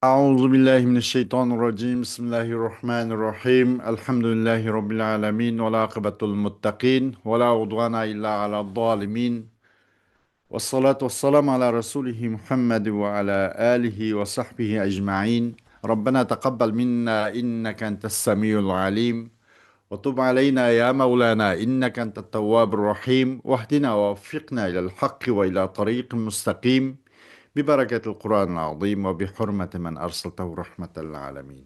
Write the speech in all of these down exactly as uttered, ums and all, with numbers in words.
أعوذ بالله من الشيطان الرجيم. بسم الله الرحمن الرحيم. الحمد لله رب العالمين، والعاقبة للمتقين، ولا عدوان إلا على الظالمين. والصلاة والسلام على رسوله محمد وعلى آله وصحبه أجمعين. ربنا تقبل منا إنك أنت السميع العليم، وتب علينا يا مولانا إنك أنت التواب الرحيم، واهدنا ووفقنا إلى الحق وإلى طريق مستقيم، ببركة القرآن العظيم وبحرمة من أرسلته رحمة للعالمين.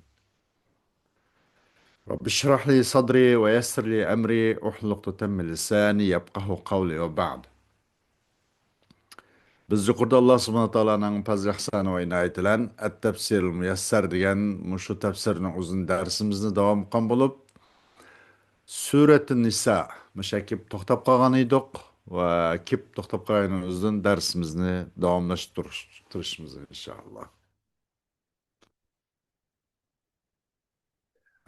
رب اشرح لي صدري ويسر لي أمري واحلل عقدة من لساني يفقهوا قولي وبعد. بىز يۇقىرىدا ئاللا سۇبھانەھۇ تائالانىڭ پەزلى ئىھسانى ۋە ئىنايىتى بىلەن ئەت-تەپسىرىل مۇيەسسەر دېگەن مۇشۇ تەپسىرنىڭ ئۇزۇن دەرسىمىزنى داۋام قىلغان بولۇپ، سۈرەتۇن نىسا مۇشۇ كېلىپ توختاپ قالغان ئىدۇق ۋە كېلىپ توختاپ قالغان ئۇزۇن دەرسىمىزنى داۋاملاشتۇرۇش، تۇرۇشىمىز ئىنشائاللا.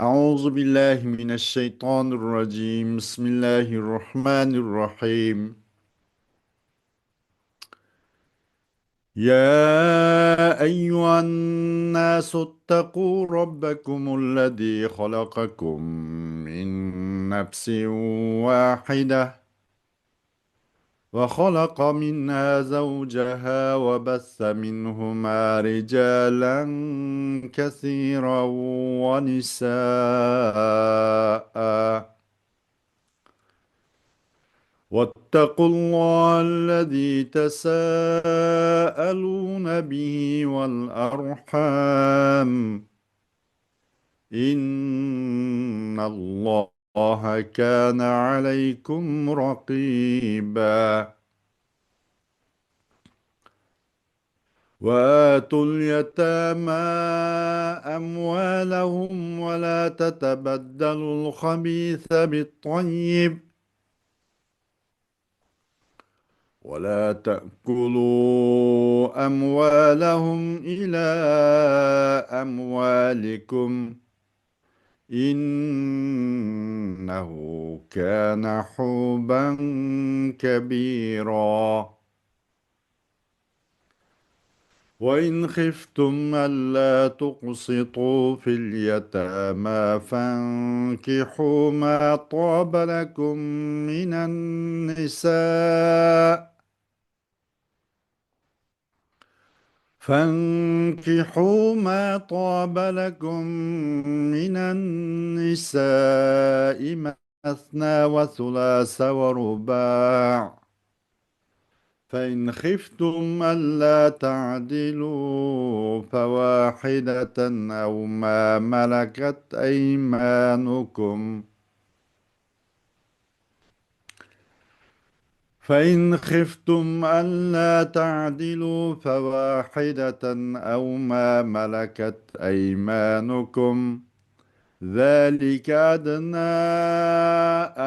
أعوذ بالله من الشيطان الرجيم. بسم الله الرحمن الرحيم. يا أيها الناس اتقوا ربكم الذي خلقكم من نفس واحدة وخلق منها زوجها وبث منهما رجالا كثيرا ونساء، واتقوا الله الذي تساءلون به والأرحام، إن الله كان عليكم رقيبا. وآتوا اليتامى أموالهم ولا تتبدلوا الخبيث بالطيب ولا تأكلوا أموالهم إلى أموالكم إنه كان حوبا كبيرا. وإن خفتم ألا تقسطوا في اليتامى فانكحوا ما طاب لكم من النساء، فانكحوا ما طاب لكم من النساء مثنى وثلاث ورباع، فإن خفتم ألا تعدلوا فواحدة أو ما ملكت أيمانكم، فإن خفتم ألا تعدلوا فواحدة أو ما ملكت أيمانكم، ذلك أدنى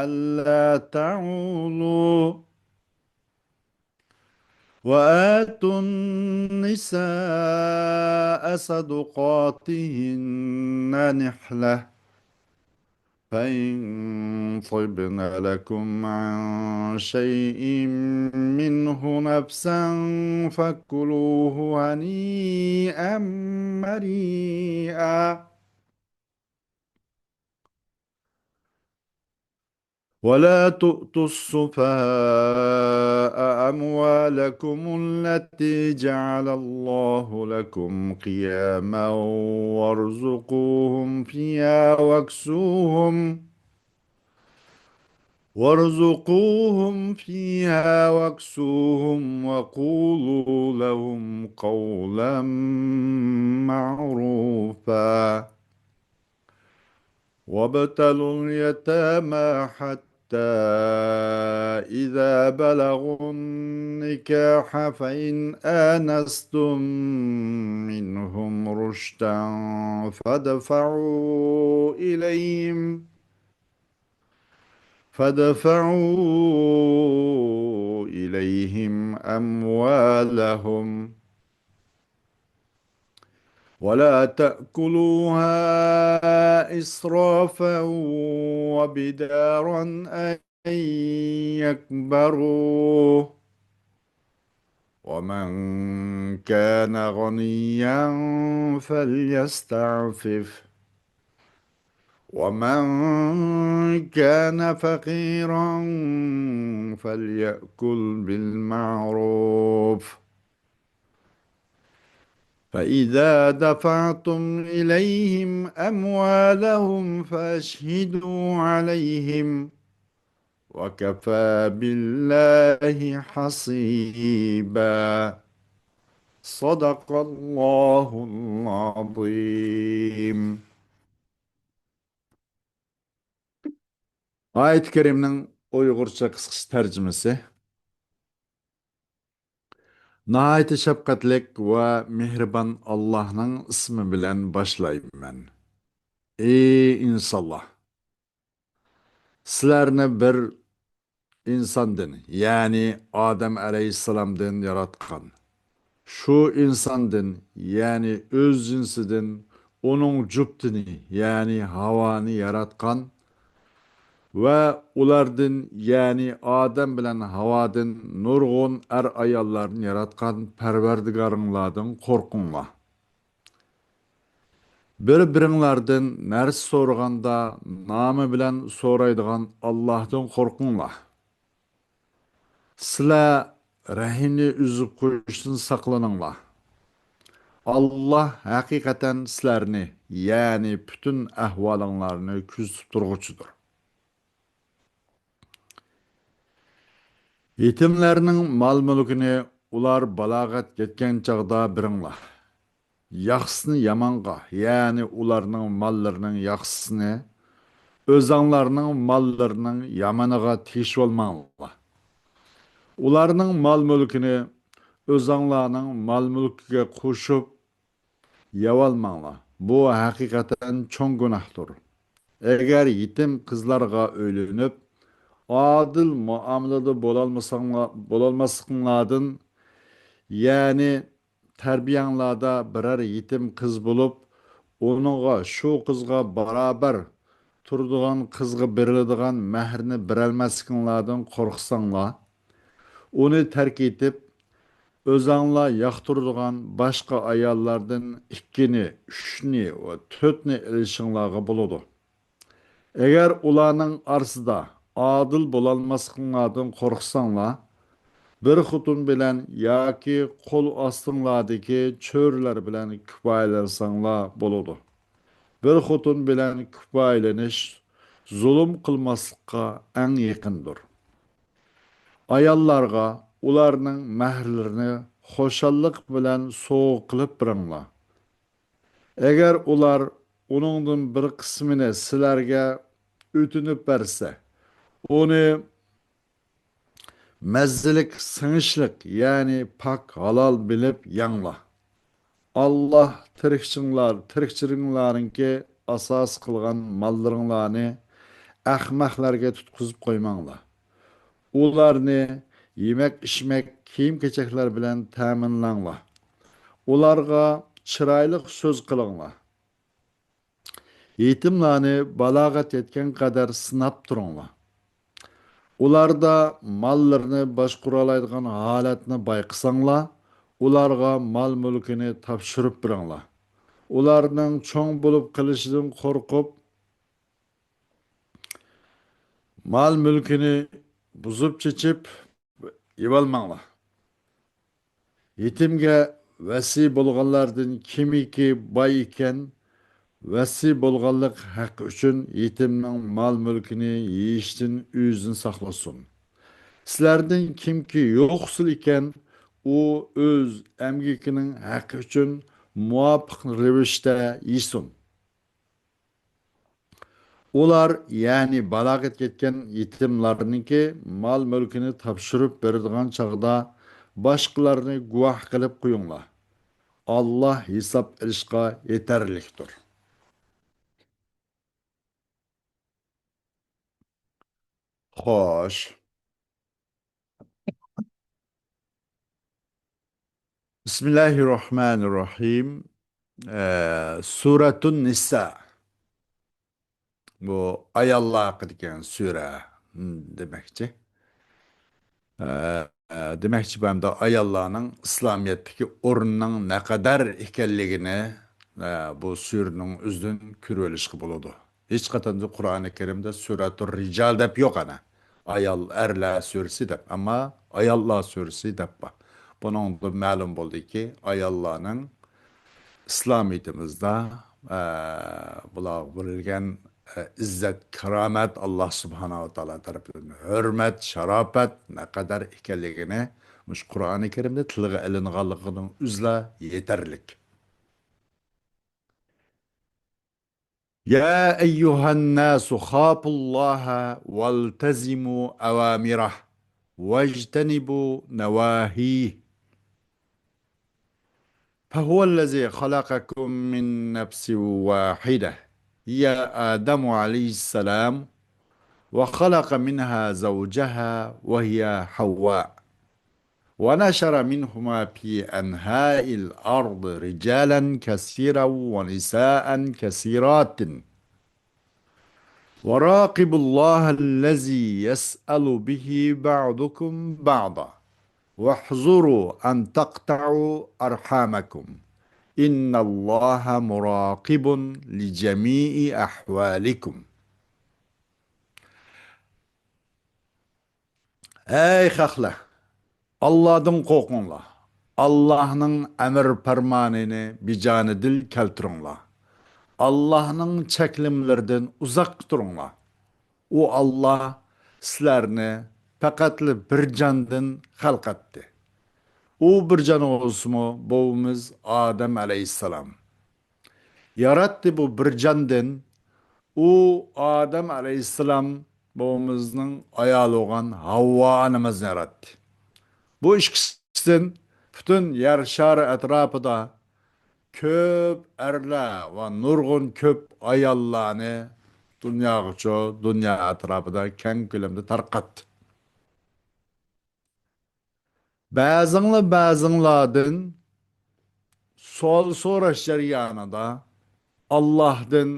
ألا تعولوا. وآتوا النساء صدقاتهن نحلة، فإن طبن لكم عن شيء منه نفسا فكلوه هنيئا مريئا. ولا تؤتوا السفهاء أموالكم التي جعل الله لكم قياما وارزقوهم فيها واكسوهم، وارزقوهم فيها واكسوهم وقولوا لهم قولا معروفا. وابتلوا اليتامى حتى إذا بلغوا النكاح فإن آنستم منهم رشدا فادفعوا إليهم، فادفعوا إليهم أموالهم ولا تأكلوها إسرافا وبدارا أن يكبروا، ومن كان غنيا فليستعفف، ومن كان فقيرا فليأكل بالمعروف، فإذا دفعتم إليهم أموالهم فأشهدوا عليهم، وكفى بالله حسيبا. صدق الله العظيم. ئايەت كەرىمنىڭ ئۇيغۇرچە قىسقىچە تەرجىمىسى. ناھايىتى شەپقەتلىك ۋە مېھرىبان ئاللاھنىڭ ئىسمى بىلەن باشلايمەن. ئى ئىنسانلار! سىلەرنى بىر ئىنساندىن، يەنى ئادەم ئەلەيھىسسالامدىن ياراتقان. شۇ ئىنساندىن، يەنى ئۆز جىنسىدىن ئۇنىڭ جۈپتىنى، يەنى ھاۋانى ياراتقان ۋە ئۇلاردىن، يەنى ئادەم بىلەن ھاۋادىن نۇرغۇن ئەر-ئاياللارنى ياراتقان پەرۋەردىگارىڭلاردىن قورقۇڭلار. بىر-بىرىڭلاردىن نەرسە سورىغاندا نامى بىلەن سورايدىغان ئاللاھتىن قورقۇڭلار. سىلەر رەھىمنى ئۈزۈپ قويۇشتىن ساقلىنىڭلار. ئاللاھ ھەقىقەتەن سىلەرنى، يەنى پۈتۈن ئەھۋالىڭلارنى كۆزىتىپ تۇرغۇچىدۇر. يېتىملەرنىڭ مال-مۈلكىنى ئۇلار بالاغەت يەتكەن چاغدا بېرىڭلار. ياخشىسىنى يامانغا، يەنى ئۇلارنىڭ ماللىرىنىڭ ياخشىسىنى ئۆزەڭلارنىڭ ماللىرىنىڭ يامىنىغا تېگىشىۋالماڭلار. ئۇلارنىڭ مال-مۈلكىنى ئۆزەڭلارنىڭ مال-مۈلكىگە قوشۇپ يەۋالماڭلار. بۇ ھەقىقەتەن چوڭ گۇناھتۇر. ئەگەر يېتىم قىزلارغا ئۆيلىنىپ، ئادىل مۇئامىلىدە بولالمىساڭلار، بولالماسلىقىڭلاردىن، يەنى تەربىيەڭلاردا بىرەر يېتىم قىز بولۇپ، ئۇنىڭغا، شۇ قىزغا بارابەر تۇرىدىغان قىزغا بېرىلىدىغان مەھرىنى بېرەلمەسلىكىڭلاردىن قورقساڭلار، ئۇنى تەرك ئېتىپ، ئۆزەڭلار ياقتۇرىدىغان باشقا ئاياللاردىن ئىككىنى، ئۈچنى ۋە تۆتنى ئېلىشىڭلارغا بولىدۇ. ئەگەر ئۇلارنىڭ ئارىسىدا ئادىل بولالماسلىقىڭلاردىن قورقساڭلار، بىر خوتۇن بىلەن ياكى قول ئاستىڭلاردىكى چۆرىلەر بىلەن كۇپايىلەنسەڭلار بولىدۇ. بىر خوتۇن بىلەن كۇپايىلىنىش زۇلۇم قىلماسلىققا ئەڭ يېقىندۇر. ئاياللارغا ئۇلارنىڭ مەھىرلىرىنى خۇشاللىق بىلەن سوۋغا قىلىپ بېرىڭلار. ئەگەر ئۇلار ئۇنىڭدىن بىر قىسمىنى سىلەرگە ئۆتۈنۈپ بەرسە، ئۇنى مەززىلىك، سىڭىشلىق، يەنى پاك، ھالال بىلىپ يەڭلار. ئاللاھ تىرىكچىڭلار، تىرىكچىلىرىڭلارنىڭكى ئاساس قىلغان ماللىرىڭلارنى ئەخمەقلەرگە تۇتقۇزۇپ قويماڭلار. ئۇلارنى يېمەك-ئىچمەك، كىيىم-كېچەكلەر بىلەن تەمىنلەڭلار. ئۇلارغا چىرايلىق سۆز قىلىڭلار. يېتىملارنى بالاغەت يەتكەن قەدەر سىناپ تۇرۇڭلار. ئۇلاردا ماللىرىنى باشقۇرالايدىغان ھالەتنى بايقىساڭلار، ئۇلارغا مال-مۈلكىنى تاپشۇرۇپ بېرىڭلار. ئۇلارنىڭ چوڭ بولۇپ قېلىشىدىن قورقۇپ، مال-مۈلكىنى بۇزۇپ-چېچىپ يەۋالماڭلار. يېتىمگە ۋەسىي بولغانلاردىن كىمكى باي ئىكەن، ۋەسىي بولغانلىق ھەققى ئۈچۈن يېتىمنىڭ مال-مۈلكىنى يېيىشتىن ئۆزىنى ساقلىسۇن. سىلەردىن كىمكى يوقسۇل ئىكەن، ئۇ ئۆز ئەمگىكىنىڭ ھەققى ئۈچۈن مۇۋاپىق رەۋىشتە يېسۇن. ئۇلار، يەنى بالاغەت يەتكەن يېتىملارنىڭكى مال-مۈلكىنى تاپشۇرۇپ بېرىدىغان چاغدا باشقىلارنى گۇۋاھ قىلىپ قويۇڭلار. ئاللاھ ھېساب ئېلىشقا يېتەرلىكتۇر. خوش. بىسمىللاھىررەھمانىررەھىم. ئە، سۈرەتۇن نىسا. بۇ ئاياللار ھەققىدىكى سۈرە دېمەكچى. ئە، دېمەكچى، بۇ ئەمدى ئاياللارنىڭ ئىسلامىيەتتىكى ئورنىنىڭ نەقەدەر ئىكەنلىكىنى، ئە، بۇ سۈرىنىڭ ئۆزىدىن كۆرۈۋېلىشقا بولىدۇ. ھېچقاچان قۇرئانى كەرىمدە سۈرەتۇر رىجال دەپ يوق ئەنە. ئايال، ئەرلەر سۈرىسى دەپ. ئەمما ئاياللار سۈرىسى دەپ بار. بۇنىڭدىن مەلۇم بولدىكى، ئاياللارنىڭ ئىسلامىيىتىمىزدا، ئە، بۇلارغا بېرىلگەن، ئە، ئىززەت، كارامەت، ئاللا سۇبھانەھۇ ۋە تائالا تەرىپىدىن ھۆرمەت، شاراپەت نەقەدەر ئىكەنلىكىنى مۇشۇ قۇرئانى كەرىمدە تىلغا ئېلىنغانلىقىنىڭ ئۆزىلا يېتەرلىك. يا أيها الناس خافوا الله والتزموا أوامره واجتنبوا نواهيه. فهو الذي خلقكم من نفس واحدة، هي آدم عليه السلام، وخلق منها زوجها، وهي حواء، ونشر منهما في أنحاء الأرض رجالا كثيرا ونساء كثيرات، وراقبوا الله الذي يسأل به بعضكم بعضا، واحذروا أن تقطعوا أرحامكم، إن الله مراقب لجميع أحوالكم. ئەي خەقلەر! ئاللادىن قورقۇڭلار. ئاللاھنىڭ ئەمىر پەرمانىنى بىجانىدىل كەلتۈرۈڭلار. ئاللاھنىڭ چەكلىمىلىرىدىن ئۇزاققا تۇرۇڭلار. ئۇ ئاللا سىلەرنى پەقەتلا بىر جاندىن خەلق ئەتتى. ئۇ بىر جان بولسىمۇ بوۋىمىز ئادەم ئەلەيھىسسالام ياراتتى بۇ بىر جاندىن. ئۇ ئادەم ئەلەيھىسسالام بوۋىمىزنىڭ ئايالى بولغان ھاۋۋا ئانىمىزنى ياراتتى. بۇ ئىككىسىدىن پۈتۈن يەر شارى ئەتراپىدا كۆپ ئەرلەر ۋە نۇرغۇن كۆپ ئاياللارنى دۇنياغىچۇ، دۇنيا ئەتراپىدا كەڭ كۆلەمدە تارقاتتى. بەزىڭلار بەزىڭلاردىن سوئال سوراش جەريانىدا ئاللاھدىن،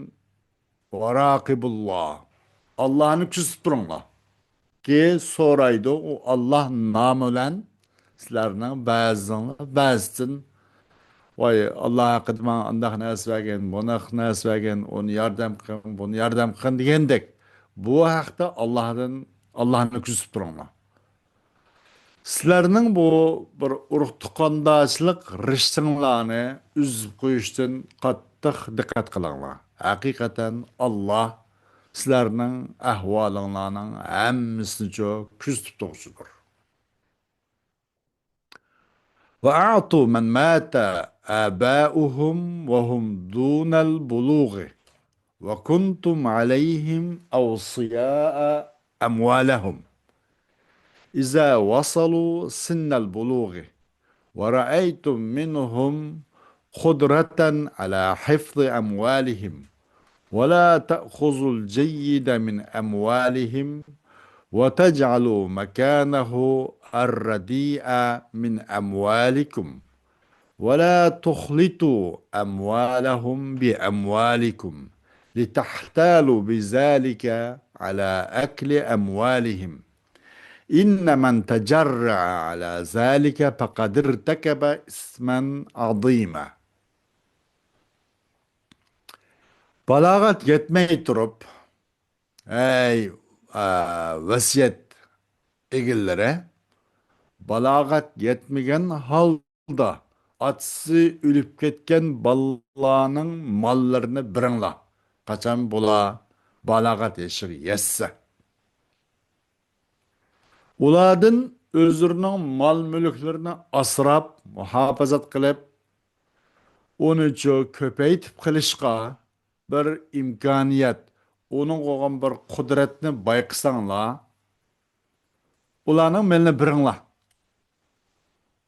ۋاراقىبۇللا، ئاللاھنى كۆزىتىپ تۇرۇڭلار. كى سورايدۇ، ئۇ ئاللاھ نامى بىلەن سىلەرنىڭ بەزىڭلار بەزىسىدىن، ۋاي، ئاللاھ ھەققىدە ماڭا ئانداق نەرسە بەرگىن، بۇنداق نەرسە بەرگىن، ئۇنى ياردەم قىلىڭ، بۇنى ياردەم قىلىڭ دېگەندەك، بۇ ھەقتە ئاللاھدىن، ئاللاھنى كۆزىتىپ تۇرۇڭلار. سىلەرنىڭ بۇ بىر ئۇرۇق-تۇغقانداشلىق رىشتىڭلارنى ئۈزۈپ قويۇشتىن قاتتىق دىققەت قىلىڭلار. ھەقىقەتەن ئاللاھ سىلەرنىڭ ئەھۋالىڭلارنىڭ ھەممىسىنىچۇ كۆزىتىپ تۇرغۇچىدۇر. وأعطوا من مات آباؤهم وهم دون البلوغ وكنتم عليهم أوصياء أموالهم إذا وصلوا سن البلوغ ورأيتم منهم قدرة على حفظ أموالهم ولا تأخذوا الجيد من أموالهم وتجعلوا مكانه الرديء من أموالكم ولا تخلطوا أموالهم بأموالكم لتحتالوا بذلك على أكل أموالهم إن من تجرأ على ذلك فقد ارتكب إثما عظيما. بالاغەت يەتمەي تۇرۇپ، ئەي، ئا، ۋەسىيەت ئىگىلىرى، بالاغەت يەتمىگەن ھالدا ئاتىسى ئۆلۈپ كەتكەن بالىلارنىڭ ماللىرىنى بېرىڭلار. قاچان بۇلار بالاغەت يېشىغا يەتسە. ئۇلاردىن ئۆزلىرىنىڭ مال-مۈلۈكلىرىنى ئاسراپ، مۇھاپىزەت قىلىپ، ئۇنىچۇ كۆپەيتىپ قىلىشقا بىر ئىمكانىيەت، ئۇنىڭغا بولغان بىر قۇدرەتنى بايقىساڭلار، ئۇلارنىڭ مېلىنى بېرىڭلار.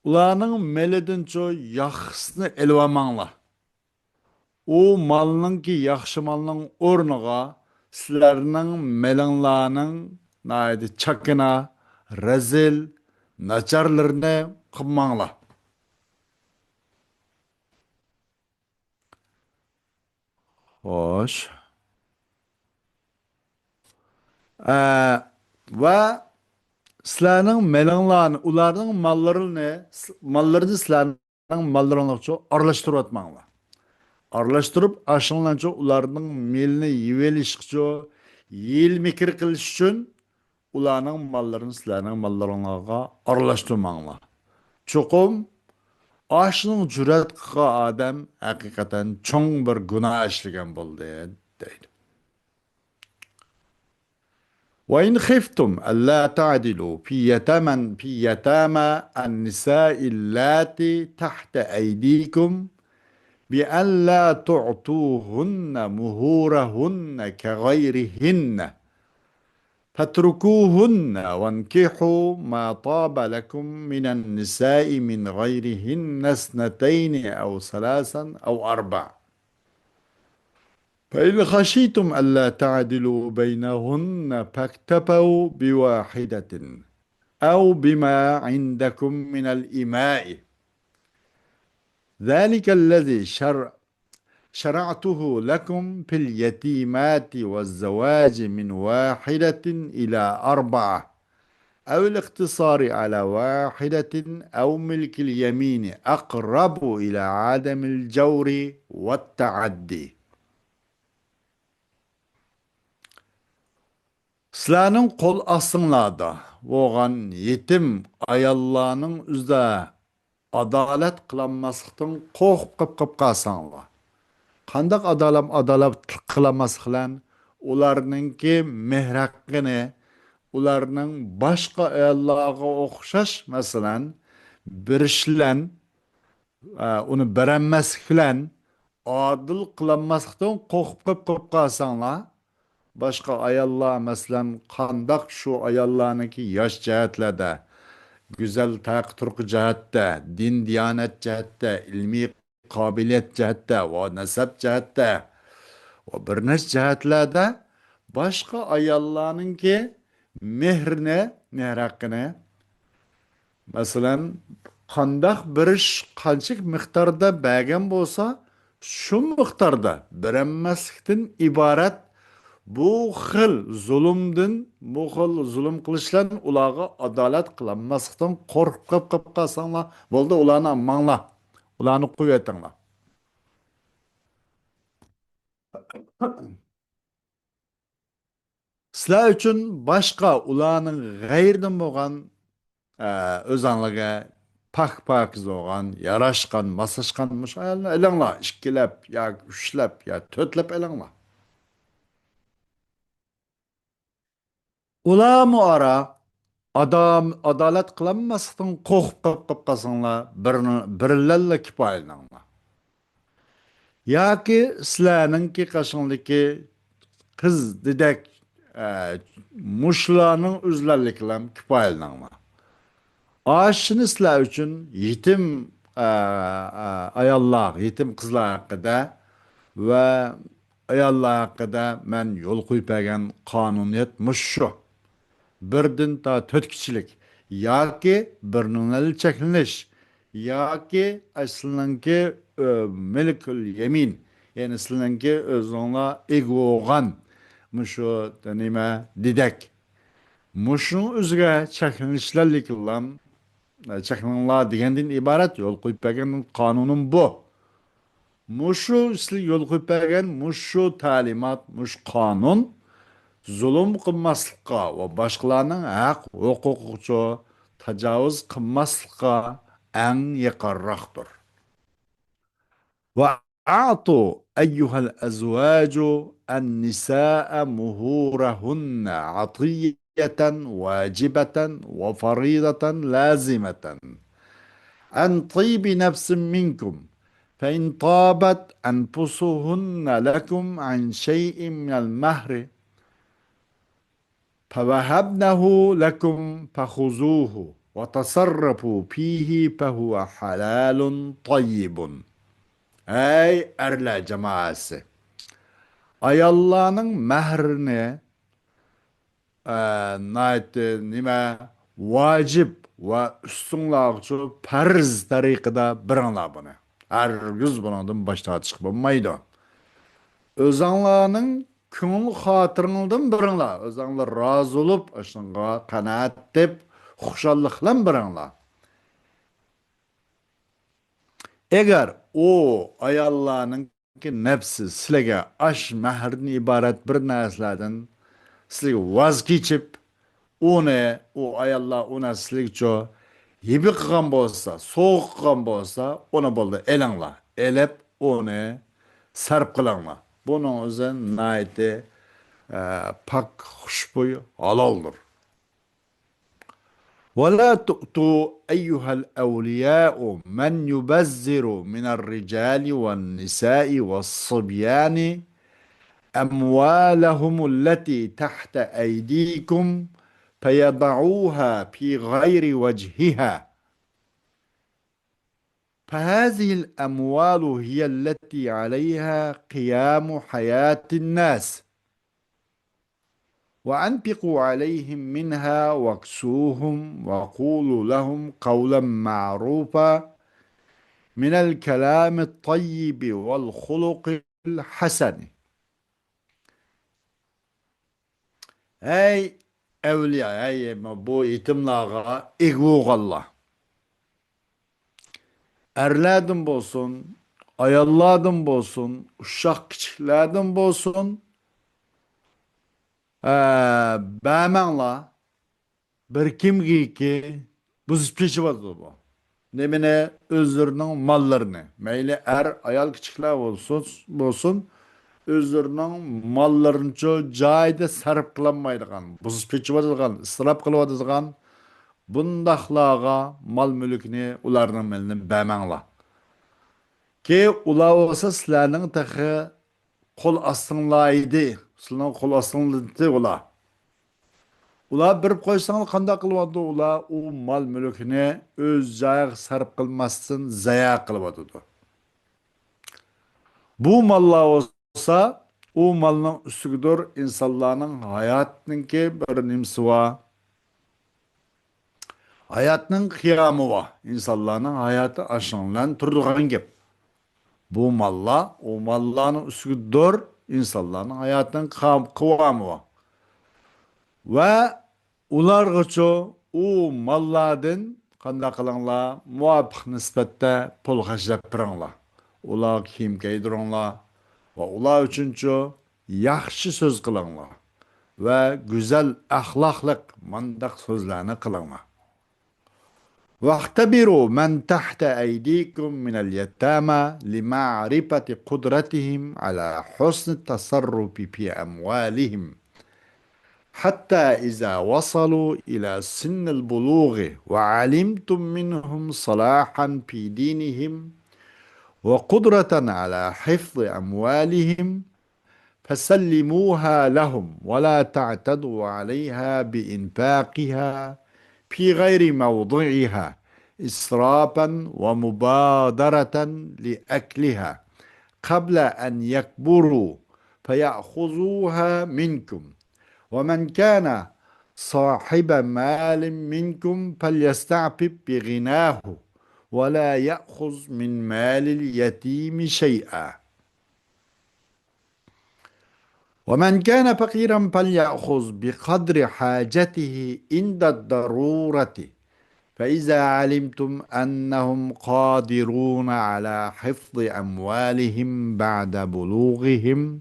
ئۇلارنىڭ مېلىدىنچۇ ياخشىسىنى ئېلىۋالماڭلار. ئۇ مالنىڭكى، ياخشى مالنىڭ ئورنىغا سىلەرنىڭ مېلىڭلارنىڭ ناھايىتى چاكىنا، رەزىل، ناچارلىرىنى قىلماڭلار. خوش. ئە، ۋە سىلەرنىڭ مېلىڭلارنى، ئۇلارنىڭ ماللىرىنى، ماللىرىنى سىلەرنىڭ ماللىرىڭلارچە ئارىلاشتۇرۇۋاتماڭلار. ئارىلاشتۇرۇپ، ئاشۇنىڭلارچە ئۇلارنىڭ مېلىنى يېۋېلىشقىچە، ھىيلە-مىكىر قىلىش ئۈچۈن ئۇلارنىڭ ماللىرىنى سىلەرنىڭ ماللىرىڭلارغا ئارىلاشتۇرماڭلار. چوقۇم ئاشۇنىڭ جۈرئەت قىلغان ئادەم ھەقىقەتەن چوڭ بىر گۇناھ ئىشلىگەن بولدى، دەيدۇ. وإن خفتم ألا تعدلوا في يتامى، في يتامى النساء اللاتي تحت أيديكم بأن لا تعطوهن مهورهن كغيرهن فاتركوهن وانكحوا ما طاب لكم من النساء من غيرهن اثنتين أو ثلاثا أو أربع. فإن خشيتم ألا تعدلوا بينهن فاكتفوا بواحدة أو بما عندكم من الإماء، ذلك الذي شر-، شرعته لكم في اليتيمات والزواج من واحدة إلى أربعة، أو الاقتصار على واحدة أو ملك اليمين أقرب إلى عدم الجور والتعدي. سىلەرنىڭ قول ئاستىڭلاردا بولغان يېتىم ئاياللارنىڭ ئۆزىدە ئادالەت قىلالماسلىقتىن قورقۇپ قېلىپ، قېلىپ قالساڭلار. قانداق ئادالەت، ئادالەت قىلالماسلىق بىلەن ئۇلارنىڭكى مېھىر ھەققىنى، ئۇلارنىڭ باشقا ئاياللارغا ئوخشاش، مەسىلەن، بېرىش بىلەن، ئە، ئۇنى بېرەلمەسلىك بىلەن ئادىل قىلالماسلىقتىن قورقۇپ قېلىپ، قېلىپ قالساڭلار، باشقا ئاياللار، مەسىلەن، قانداق شۇ ئاياللارنىڭكى ياش جەھەتلەردە، گۈزەل تەرەققىي تۇرقى جەھەتتە، دىن دىيانەت جەھەتتە، ئىلمىي قابىلىيەت جەھەتتە ۋە نەسەب جەھەتتە ۋە بىر نەچچە جەھەتلەردە باشقا ئاياللارنىڭكى مېھرىنى، مېھىر ھەققىنى، مەسىلەن، قانداق بېرىش، قانچىلىك مىقداردا بەرگەن بولسا، شۇ مىقداردا بېرەلمەسلىكتىن ئىبارەت بۇ خىل زۇلۇمدىن، بۇ خىل زۇلۇم قىلىش بىلەن ئۇلارغا ئادالەت قىلالماسلىقتىن قورقۇپ قېلىپ، قېلىپ قالساڭلار، بولدى، ئۇلارنى ئالماڭلار. ئۇلارنى قويۇۋېتىڭلار. سىلەر ئۈچۈن باشقا ئۇلارنىڭ غەيرىدىن بولغان، ئە، ئۆزەڭلارگە پاك-پاكىز بولغان، ياراشقان، ماسلاشقان مۇشۇ ئايالنى ئېلىڭلار. ئىككىلەپ ياكى ئۈچلەپ يا تۆتلەپ ئېلىڭلار. ئۇلارمۇ ئارا ئادام-، ئادالەت قىلالماسلىقتىن قورقۇپ قېلىپ، قېلىپ قالساڭلار، بىرنى-، بىرلەنلا كىپايىلىنىڭلار. ياكى سىلەرنىڭكى قېشىڭدىكى قىز دېدەك، ئە، مۇشۇلارنىڭ ئۆزلەرلىكىلەم كىپايىلىنىڭلار. ئاشۇنى سىلەر ئۈچۈن يېتىم، ئە، ئە، ئاياللار، يېتىم قىزلار ھەققىدە ۋە ئاياللار ھەققىدە مەن يول قويۇپ بەرگەن قانۇنىيەت مۇشۇ. بىردىن تا تۆتكىچىلىك ياكى بىرنىڭ بىلەن چەكلىنىش ياكى سىلىنىڭكى، ئۆ، مىلكۇل يەمىن، يەنى سىلىنىڭكى ئۆزۈڭلار ئىگە بولغان مۇشۇ نېمە، دېدەك. مۇشۇنىڭ ئۆزىگە چەكلىنىشلەرلىكلا، چەكلىنىڭلار دېگەندىن ئىبارەت يول قويۇپ بەرگەن قانۇنۇم بۇ. مۇشۇ سىلەرگە يول قويۇپ بەرگەن مۇشۇ تەلىمات، مۇشۇ قانۇن زۇلۇم قىلماسلىققا ۋە باشقىلارنىڭ ھەق ھوقۇقىغا تاجاۋۇز قىلماسلىققا ئەڭ يېقىنراقتۇر. وأعطوا أيها الأزواج النساء مهورهن عطية واجبة وفريضة لازمة عن طيب نفس منكم، فإن طابت أنفسهن لكم عن شيء من المهر فوهبنه لكم فخذوه وتصرفوا فيه فهو حلال طيب. ئەي ئەرلەر جامائەسى! ئاياللارنىڭ مەھرىنى، ئە، ناھايىتى نېمە، ۋاجىپ ۋە ئۈستۈڭلارغىچۇ پەرز تەرىقىدە بېرىڭلار بۇنى. ھەرگىز بۇنىڭدىن باش تارتىشقا بولمايدۇ. ئۆزەڭلارنىڭ كۆڭۈل خاتىرىڭلاردىن بېرىڭلار. ئۆزەڭلار رازى بولۇپ، ئاشۇنىڭغا قانائەت دەپ، خۇشاللىق بىلەن بېرىڭلار. ئەگەر ئۇ ئاياللارنىڭكى نەپسى سىلەرگە ئاش مەھردىن ئىبارەت بىر نەرسىلەردىن سىلەرگە ۋاز كېچىپ، ئۇنى، ئۇ ئاياللار ئۇ نەرسىلىكچۇ ھىبە قىلغان بولسا، سوۋغا قىلغان بولسا، ئۇنى بولدى، ئېلىڭلار. ئېلىپ، ئۇنى سەرپ قىلىڭلار. بۇنىڭ ئۆزى ناھايىتى، ئە، پاك، خۇشبۇي، ھالالدۇر. ولا تؤتوا أيها الأولياء من يبذر من الرجال والنساء والصبيان أموالهم التي تحت أيديكم فيضعوها في غير وجهها، فهذه الأموال هي التي عليها قيام حياة الناس، وأنفقوا عليهم منها واكسوهم وقولوا لهم قولا معروفا من الكلام الطيب والخلق الحسن. ھەي ئەۋلىيا، ھەي بۇ يېتىملارغا ئىگە بولغانلار، ئەرلەردىن بولسۇن، ئاياللاردىن بولسۇن، ئۇششاق كىچىكلەردىن بولسۇن، ئە، بەرمەڭلار. بىر كىمگىكى بۇزۇپ چېچىۋاتىدۇ بۇ. نېمىنى؟ ئۆزلىرىنىڭ ماللىرىنى. مەيلى ئەر، ئايال، كىچىكلەر بولسۇن، بولسۇن، ئۆزلىرىنىڭ ماللىرىنىچۇ جايىدا سەرپ قىلالمايدىغان، بۇزۇپ چېچىۋاتىدىغان، ئىسراپ قىلىۋاتىدىغان بۇنداقلارغا مال-مۈلۈكنى ئۇلارنىڭ مېلىنى بەرمەڭلار. كى ئۇلار بولسا سىلەرنىڭ تېخى قول ئاستىڭلار ئىدى. سىلەرنىڭ قول ئاستىڭلار ئىدى ئۇلار. ئۇلار بېرىپ قويساڭلار قانداق قىلىۋاتىدۇ؟ ئۇلار ئۇ مال-مۈلۈكنى ئۆز جايىغا سەرپ قىلماستىن زايە قىلىۋاتىدۇ. بۇ ماللار بولسا، ئۇ مالنىڭ ئۈستىگىدۇر ئىنسانلارنىڭ ھاياتىنىڭكى بىر نېمىسى بار. ھاياتنىڭ قىيامى بار. ئىنسانلارنىڭ ھاياتى ئاشۇنىڭ بىلەن تۇرىدىغان گەپ. بۇ ماللار، ئۇ ماللارنىڭ ئۈستىگىدۇر ئىنسانلارنىڭ ھاياتىنىڭ قام-، قىۋامى بار. ۋە ئۇلارغىچۇ ئۇ ماللاردىن قانداق قىلىڭلار؟ مۇۋاپىق نىسبەتتە پۇل خەجلەپ بېرىڭلار. ئۇلارغا كىيىم كىيدۈرۈڭلار ۋە ئۇلار ئۈچۈنچۇ ياخشى سۆز قىلىڭلار ۋە گۈزەل ئەخلاقلىق مانداق سۆزلەرنى قىلىڭلار. واختبروا من تحت أيديكم من اليتامى لمعرفة قدرتهم على حسن التصرف في أموالهم، حتى إذا وصلوا إلى سن البلوغ وعلمتم منهم صلاحا في دينهم وقدرة على حفظ أموالهم، فسلموها لهم ولا تعتدوا عليها بإنفاقها في غير موضعها إسرافا ومبادرة لأكلها قبل أن يكبروا فيأخذوها منكم، ومن كان صاحب مال منكم فليستعفف بغناه ولا يأخذ من مال اليتيم شيئا، ومن كان فقيرا فليأخذ بقدر حاجته عند الضرورة، فإذا علمتم أنهم قادرون على حفظ أموالهم بعد بلوغهم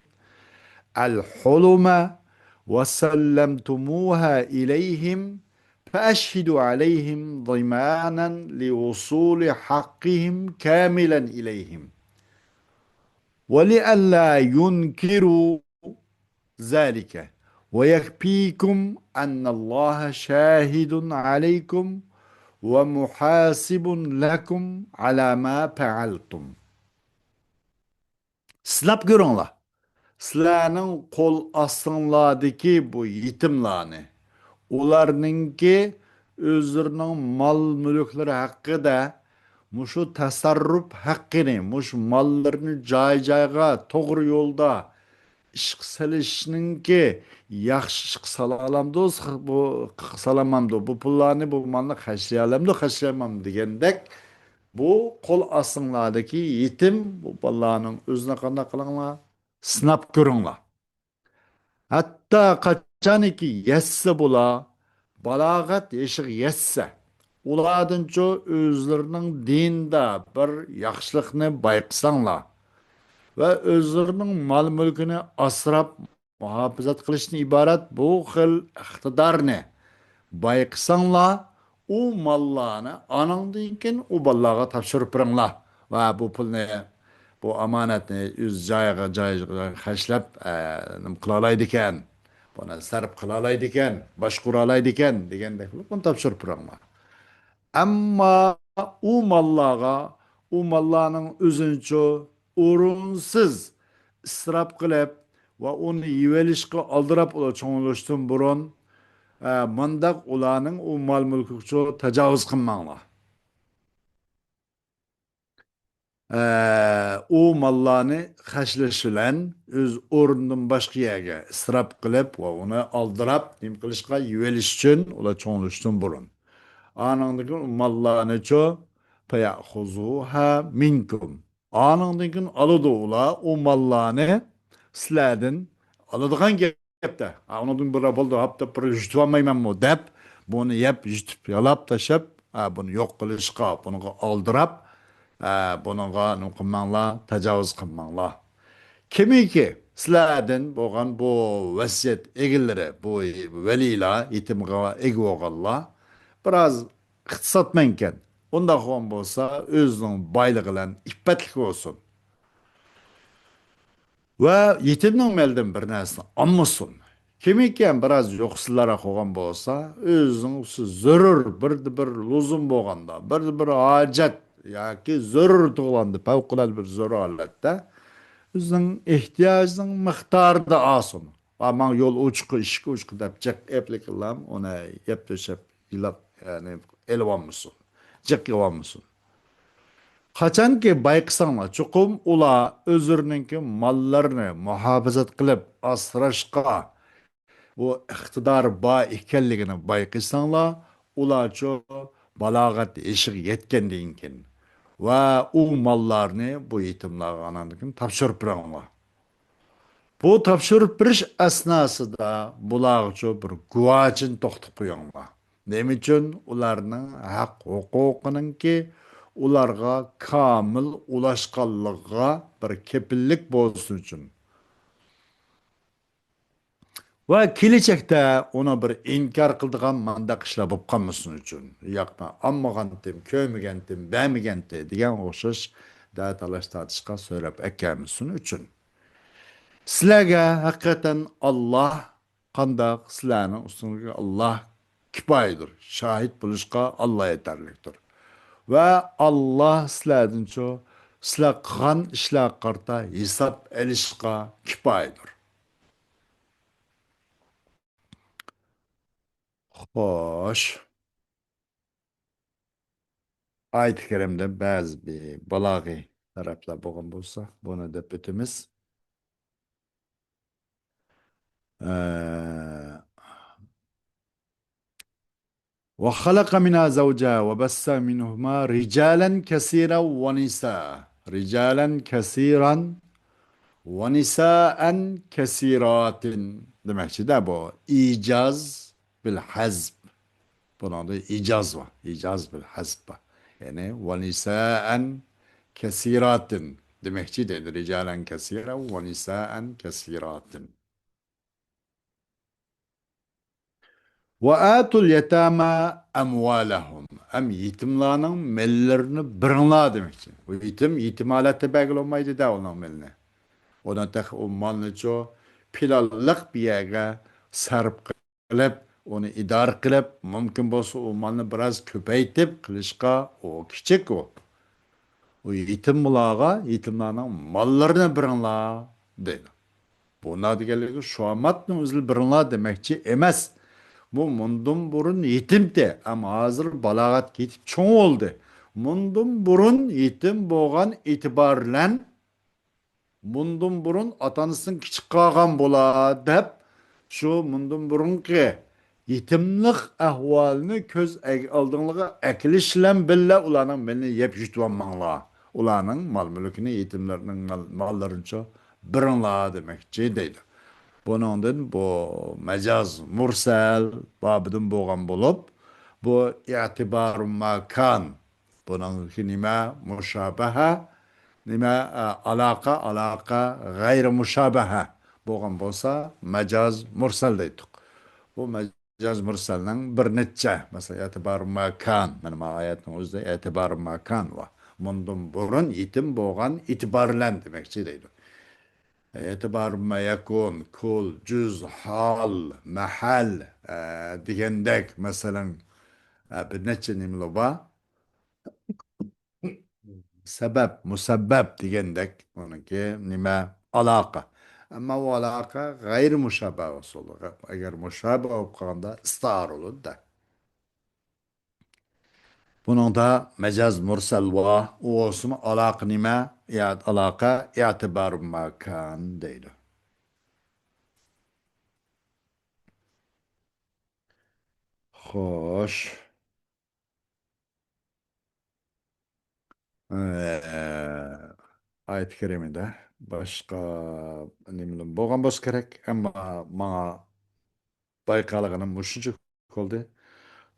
الحلم وسلمتموها إليهم فأشهدوا عليهم ضمانا لوصول حقهم كاملا إليهم، ولئلا ينكروا ذلك، ويكفيكم أن الله شاهد عليكم ومحاسب لكم على ما فعلتم. سىناپ كۆرۈڭلار. سىلەرنىڭ قول ئاستىڭلاردىكى بۇ يېتىملارنى، ئۇلارنىڭكى ئۆزلىرىنىڭ مال-مۈلۈكلىرى ھەققىدە مۇشۇ تەسەررۇپ ھەققىنى، مۇشۇ ماللىرىنى جاي-جايغا، توغرا يولدا ئىشقا سېلىشنىڭكى ياخشى ئىشقا سالالامدۇ، بۇ سالامامدۇ، بۇ پۇللارنى، بۇ مالنى خەجلىيەلەمدۇ، خەجلىيەلمەمدۇ دېگەندەك، بۇ قول ئاستىڭلاردىكى يېتىم، بۇ بالىلارنىڭ ئۆزىنى قانداق قىلىڭلار؟ سىناپ كۆرۈڭلار. ھەتتا قاچانكى يەتسە بۇلار، بالاغەت يېشىغا يەتسە، ئۇلاردىنچۇ ئۆزلىرىنىڭ دىنىدا بىر ياخشىلىقنى بايقىساڭلار ۋە ئۆزلىرىنىڭ مال-مۈلكىنى ئاسراپ مۇھاپىزەت قىلىشتىن ئىبارەت بۇ خىل ئىقتىدارنى بايقىساڭلار، ئۇ ماللارنى ئانىڭدىن كېيىن ئۇ بالىلارغا تاپشۇرۇپ بېرىڭلار. ۋە بۇ پۇلنى، بۇ ئامانەتنى ئۆز جايىغا، جايىغا خەجلەپ، ئە، نېمە قىلالايدىكەن، بۇنى سەرپ قىلالايدىكەن، باشقۇرالايدىكەن دېگەندەك قىلىپ بۇنى تاپشۇرۇپ بېرىڭلار. ئەمما ئۇ ماللارغا، ئۇ ماللارنىڭ ئۆزىنىچۇ ئورۇنسىز ئىسراپ قىلىپ ۋە ئۇنى يېۋېلىشقا ئالدىراپ ئۇلار چوڭلىشىشتىن بۇرۇن، ئە، مۇنداق ئۇلارنىڭ ئۇ مال-مۈلكىگىچۇ تاجاۋۇز قىلماڭلار. ئە، ئۇ ماللارنى خەجلەش بىلەن ئۆز ئورنىدىن باشقا يەرگە ئىسراپ قىلىپ ۋە ئۇنى ئالدىراپ نېمە قىلىشقا يېۋېلىش ئۈچۈن ئۇلار چوڭلىشىشتىن بۇرۇن. ئانىڭدىن كېيىن ئۇ ماللارنىچۇ، فيأخذها منكم. ئانىڭدىن كېيىن ئالىدۇ ئۇلار ئۇ ماللارنى سىلەردىن ئالىدىغان گەپتە. ھا، ئۇنىڭدىن بىر بولدى، ھاپتا بىر يۇتۇۋالمايمەنمۇ دەپ، بۇنى يەپ، يۇتۇپ، يالاپ تاشلاپ، ھا، بۇنى يوق قىلىشقا، بۇنىڭغا ئالدىراپ، ھا، بۇنىڭغا نېمە قىلماڭلار، تاجاۋۇز قىلماڭلار. كىمكى سىلەردىن بولغان بۇ ۋەسىيەت ئىگىلىرى، بۇ ۋەلىلەر، يېتىمغا ئىگە بولغانلار، بىراز ئىقتىسادمەنكەن، ئۇنداق بولغان بولسا، ئۆزىنىڭ بايلىقى بىلەن ئىپپەتلىك بولسۇن. ۋە يېتىمنىڭ مېلىدىن بىر نەرسىنى ئالمىسۇن. كىمكى بىراز يوقسۇلراق بولغان بولسا، ئۆزىنىڭ زۆرۈر، بىردە بىر لۇزۇم بولغاندا، بىردە بىر ھاجەت ياكى زۆرۈر تۇغۇلغاندا، پەۋقۇلئاددە بىر زۆرۈر ھالەتتە ئۆزىنىڭ ئېھتىياجىنىڭ مىقدارىدا ئالسۇن. ۋە ماڭا يول ئوچۇقى، ئىشىك ئوچۇقى دەپ جىق ئېپلىكىنلام ئۇنى يەپ تۆشەپ يىلاپ، يەنى ئېلىۋالمىسۇن، جىق يەۋالمىسۇن. قاچانكى بايقىساڭلار، چوقۇم ئۇلار ئۆزلىرىنىڭكى ماللىرىنى مۇھاپىزەت قىلىپ ئاسراشقا بۇ ئىقتىدار بار ئىكەنلىكىنى بايقىساڭلار، ئۇلارچۇ بالاغەت يېشىغا يەتكەندىن كېيىن ۋە ئۇ ماللارنى بۇ يېتىملارغا ئاناندىن كېيىن تاپشۇرۇپ بېرىڭلار. بۇ تاپشۇرۇپ بېرىش ئەسناسىدا بۇلارغىچۇ بىر گۇۋاچىنى توختىتىپ قويۇڭلار. نېمە ئۈچۈن؟ ئۇلارنىڭ ھەق ھوقۇقىنىڭكى ئۇلارغا كامىل ئۇلاشقانلىقىغا بىر كېپىللىك بولسۇن ئۈچۈن. ۋە كېلىچەكتە ئۇنى بىر ئىنكار قىلىدىغان مانداق ئىشلار بولۇپ قالمىسۇن ئۈچۈن. ياقنى ئالمىغانتىم، كۆرمىگەنتىم، بەرمىگەنتى دېگەن ئوخشاش دە تالاش تارتىشقا سۆرەپ ئەكەلمىسۇن ئۈچۈن. سىلەرگە ھەقىقەتەن ئاللاھ قانداق، سىلەرنىڭ ئۈستۈڭلۈكى ئاللاھ كۇپايىدۇر. شاھىت بولۇشقا ئاللاھ يېتەرلىكتۇر. ۋە ئاللاھ سىلەردىنچۇ، سىلەر قىلغان ئىشلارغا قارىتا ھېساب ئېلىشقا كۇپايىدۇر. خوش. ئايەت كەرىمدە بەزى بىر بالاغىي تەرەپلەر بولغان بولسا، بۇنى دەپ ئۆتىمىز. ئە، وخلق منها زوجها وبث منهما رجالا كثيرا ونساء. رجالا كثيرا ونساء كثيرات دېمەكچىدە بۇ. ئىجاز بىل ھەزف. بۇنىڭدا ئىجاز بار. ئىجاز بىل ھەزف بار. يەنى ونساء كثيرات دېمەكچى دەيدۇ. رجالا كثيرا ونساء كثيرات. وآتوا اليتامى أموالهم. ھەم يېتىملارنىڭ ماللىرىنى بېرىڭلار دېمەكچى. بۇ يېتىم، يېتىم ھالەتتە بەرگىلى بولمايدۇ-دە ئۇنىڭ مالىنى. ئۇنى تېخى ئۇ مالنىچۇ پىلانلىق بىر يەرگە سەرپ قىلىپ، ئۇنى ئىدارە قىلىپ، مۇمكىن بولسا ئۇ مالنى بىراز كۆپەيتىپ قىلىشقا، ئۇ كىچىك ئۇ. ئۇ يېتىملارغا يېتىملارنىڭ ماللىرىنى بېرىڭلار دەيدۇ. بۇنداق دېگەنلىكى شۇ ئامانەتنى ئۆزىگە بېرىڭلار دېمەكچى ئەمەس. بۇ مۇندىن بۇرۇن يېتىمتى، ئەمما ھازىر بالاغەتكە يېتىپ چوڭ بولدى. مۇندىن بۇرۇن يېتىم بولغان ئېتىبار بىلەن مۇندىن بۇرۇن ئاتا-ئانىسىدىن كىچىك قالغان بولا دەپ، شۇ مۇندىن بۇرۇنقى يېتىملىق ئەھۋالىنى كۆز ئەگ-، ئالدىڭلارغا ئەكېلىش بىلەن بىللە ئۇلارنىڭ مېلىنى يەپ يۇتۇۋالماڭلار. ئۇلارنىڭ مال-مۈلكىنى، يېتىملەرنىڭ مال-، ماللىرىنىچۇ بېرىڭلار دېمەكچى دەيدۇ. بۇنىڭدىن بۇ مەجاز مۇرسەل بابىدىن بولغان بولۇپ، بۇ ئېتىبارۇ ماكان. بۇنىڭكى نېمە؟ مۇشابەھە. نېمە؟ ئە، ئالاقە، ئالاقە غەيرى مۇشابەھە بولغان بولسا، مەجاز مۇرسەل دەيتتۇق. بۇ مەجاز مۇرسەلنىڭ بىر نەچچە، مەسىلەن، ئېتىبارۇ ماكان. مانا ما ئايەتنىڭ ئۆزىدە ئېتىبارۇ ماكان بار. مۇندىن بۇرۇن يېتىم بولغان ئېتىبار بىلەن دېمەكچى دەيدۇ. ئېتىبارۇ ما يەكۇن، كۇل، جۈز، ھال، مەھەل، ئە، دېگەندەك، مەسىلەن، ئە، بىر نەچچە نېمىلەر بار. سەبەب، مۇسەببەب دېگەندەك، ئۇنىڭكى نېمە؟ ئالاقە. ئەمما ئۇ ئالاقە غەيرىي مۇشابىھە ھوسۇلى. ئەگەر مۇشابىھە بولۇپ قالغاندا ئىستىئارە بولىدۇ. بۇنىڭدا مەجاز مۇرسەل بار، ئۇ بولسىمۇ ئالاقە نېمە؟ ئالاقە ئېتىبارۇ ماكان دەيدۇ. خوش. ئە، ئايەت كەرىمىدە باشقا نېمىلەر بولغان بولسا كېرەك، ئەمما ماڭا بايقالغىنىم مۇشۇنچە بولدى.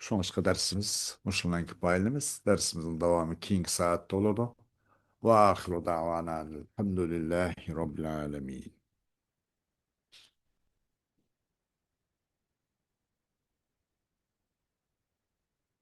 شۇڭلاشقا دەرسىمىز مۇشۇنىڭ بىلەن كۇپايىلىنىمىز. دەرسىمىزنىڭ داۋامى كېيىنكى سائەتتە بولىدۇ. وآخر دعوانا الحمد لله رب العالمين.